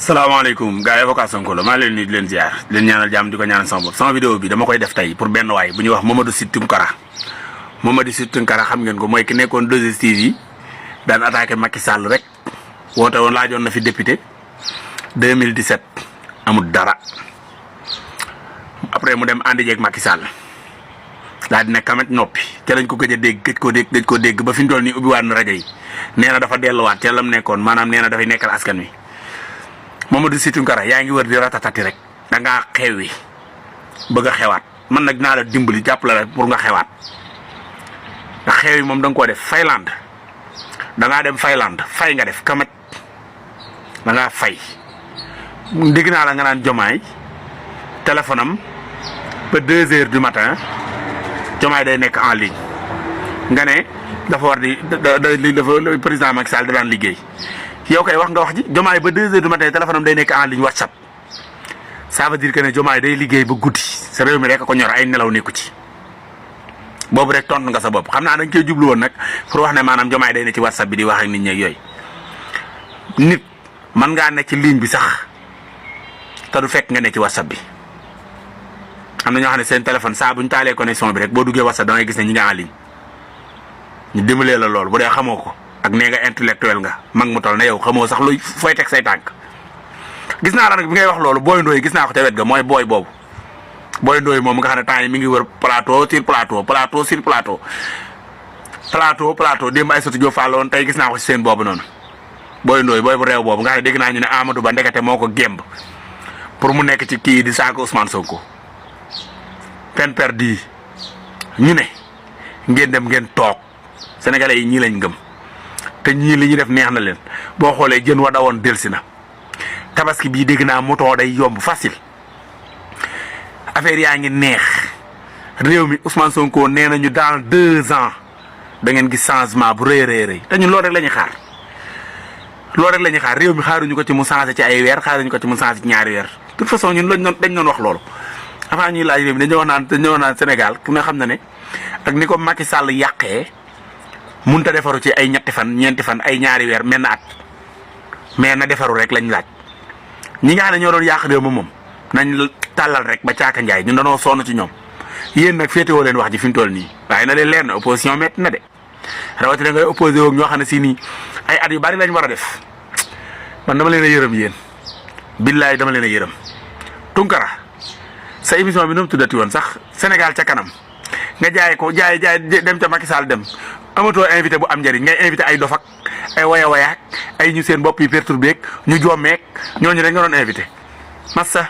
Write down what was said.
salaamaaleykum gars yi avocat Sonko la maa leen nuyu di leen ziar di leen ñaanal jàmm di ko ñaanal sama bopp sama vidéo bi dama koy def tey pour benn waay bu ñuy wax Mamadou Sy Tounkara xam ngeen ko mooy ki nekkoon 2STV yi daan attaqué Macky Sall rek woote woon laajoon na fi député 2017 amul dara après mu dem àndi jeeg Macky Sall daal di ne kamet noppi te lañ ko gëj a dégg gëj koo dégg ba fi mu toll nii ubbiwaat na rajo yi nee na dafa delluwaat te lam nekkoon maanaam nee na dafay nekkal askan wi. Mamadou Sy Tounkara yaa ngi wër di ratatati rek da ngaa xewi bëgg a xewaat man nag naa la dimbali jàppale la pour nga xewaat ndax xewi moom da nga koo def Finlande da ngaa dem Finlande fay nga def kamat da ngaa fay dégg naa la nga naan Jomaay téléphone am ba 2 heures du matin Jomaay day nekk en ligne nga ne dafa war di dafa président Macky Sall da daan liggéey. yow kay wax nga wax ji Jomaay ba 2 heures du matin téléphone am day nekk en ligne WhatsApp ça veut dire que ne Jomaay day liggéey ba guddi sa réew mi rek ko ñor ay nelaw nekku ci boobu rek tontu nga sa bopp xam naa dañ koy jublu woon nag pour wax ne maanaam Jomaay day ne ci WhatsApp bi di wax ak nit ñi ak yooyu nit mën ngaa ne ci ligne bi sax te du fekk nga ne ci WhatsApp bi am na ñoo xam ne seen téléphone saa bu ñu taalee connexion bi rek boo duggee WhatsApp da ngay gis ne ñi nga en ligne ñu dimbalee la loolu bu dee xamoo ko. ak nee nga intellectuel nga mag mu toll ne yow xamoo sax luy fooy teg say tànk gis naa la nag bi ngay wax loolu booy ndooy gis naa ko te wet ga mooy booy boobu booy ndooy moom nga xam ne temps yi mi ngi wër plateau sur plateau plateau sur plateau plateau démb ay sotti Diop Fall woon tey gis naa ko ci seen boobu noonu booy ndooy booy bu réew boobu nga xam ne dégg naa ñu ne Amadou Ba ndekete moo ko gemb pour mu nekk ci kii di saako Ousmane Sonko peine perdue ñu ne ngeen dem ngeen toog sénégalais yi ñii lañ ngëm te ñii li ñu def neex na leen boo xoolee jën wa dawoon delsi na tabaski bii dégg naa moto day yomb facile affaire yaa ngi neex réew mi Ousmane Sonko nee nañu dans 2 ans da ngeen gis changement bu rëy te ñun loolu rek la ñuy xaar réew mi xaaruñu ko ci mu changé ci ay weer xaaruñu ko ci mu changé ci ñaari weer de toute façon ñun dañ doon wax loolu avant ñuy laaj réew mi dañoo wax naan Sénégal ku ne xam na ne ak ni ko Macky Sall yàqee. munta defaru ci ay ñetti fan ñeenti fan ay ñaari weer mel na at mais na defaru rek lañ laaj ñi nga xam ne ñoo doon yàq réew moom nañ tàllal rek ba caaka njaay ñun dañoo sonn ci ñoom yéen nag féetewoo leen wax ji fi mu toll nii waaye na leen leer na opposition métti na de rawatina ngay opposé woog ñoo xam ne si nii ay at yu bari lañ war a def man dama leen a yërëm yéen billaay dama leen a yërëm Tounkara sa émission bi nu mu tuddati woon sax Sénégal ca kanam nga jaay dem ca Macky Sall dem amatoo invité bu am njëriñ ngay invité ay dofak ay waya wayaak ay ñu seen bopp yi perturbé ñu jommeek ñooñu rek nga doon invité massa